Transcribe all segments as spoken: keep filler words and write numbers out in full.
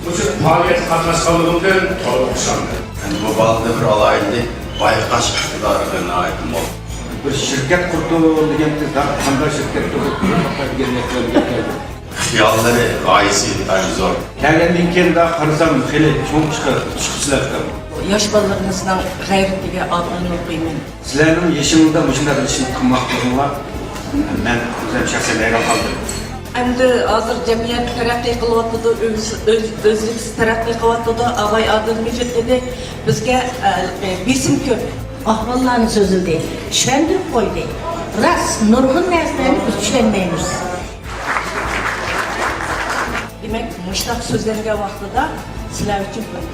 مۇشۇ پائالىيەتكە قاتناشقانلىقىمدىن تولۇق خۇشالمەن. ئەمدى بۇ بالىدا بىر ئالاھىدىلىك، بايقاش ئىقتىدارى ناھايىتى مول. بىر شىركەت قۇردۇم دېگەن تېز، قانداق شىركەت قۇردۇم دېگەن گەپلەرگە كەلدىم. خىياللىرى، غايىسى ئىنتايىن زور. كەلگەندىن كېيىن قارىسام، خېلى چوڭ ئىشقا چىقىپ ئىشلەپتۇ. ياش بالىلىرىمىزنىڭ غەيرىتىگە ئاپىرىن ئوقۇيمەن. سىلەرنىڭ يېشىڭىزدا مۇشۇنداق ئىشنى قىلماقلىقىڭلار مەن ئۆزۈم شەخسەن ھەيران قالدىم. ئەمدى ھازىر جەمئىيەت تەرەققىي قىلىۋاتىدۇ، ئۆز-، ئۆز-، ئۆزلۈكسىز تەرەققىي قىلىۋاتىدۇ. ئاغاي ئادىل مىجىت دېدى، بىزگە، ئە، ئە، بېسىم كۆپ. ئەھۋاللارنى سۆزلىدى، چۈشەندۈرۈپ قويدى. راست، نۇرغۇن نەرسىلەرنى بىز چۈشەنمەيمىز. دېمەك، مۇشۇنداق سۆزلەنگەن ۋاقتىدا سىلەر ئۈچۈن بىر،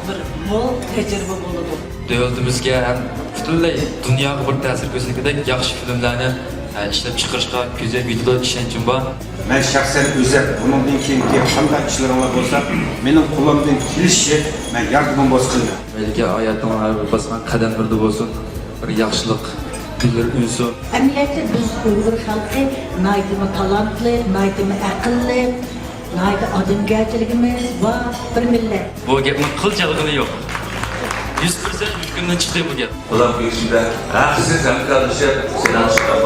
بىر مول تەجرىبە بولىدۇ. دۆلىتىمىزگە ھەم پۈتۈنلەي دۇنياغا بىر تەسىر كۆرسىتىدىغۇدەك ياخشى فىلىملەرنى، ئە، ئىشلەپ چىقىرىشقا كۆزەپ يېتىدۇ، ئىشەنچىم بار. مەن شەخسەن ئۆزۈم بۇنىڭدىن كېيىنكى قانداق ئىشلىرىڭلار بولسا، مېنىڭ قولۇمدىن كېلىشىچە مەن ياردىمىم بولسا قىلىمەن. مەلىكە ھاياتىڭلار ھەر بىر باسقان قەدەملىرىدە بولسۇن، بىر ياخشىلىق گۈللىرى ئۈنسۇن. ئەمەلىيەتتە بىز ئۇيغۇر خەلقى ناھايىتىمۇ تالانتلىق، ناھايىتىمۇ ئەقىللىق، ناھايىتى ئادەمگەرچىلىكىمىز بار بىر مىللەت. بۇ گەپنىڭ قىلچە يالغىنى يوق. يۈز پىرسەنت يۈرىكىمدىن چىقتى بۇ گەپ. قۇلاق گۆشۈمدە ھەقسىز ھەمكارلىشىپ سېنىڭ چىققان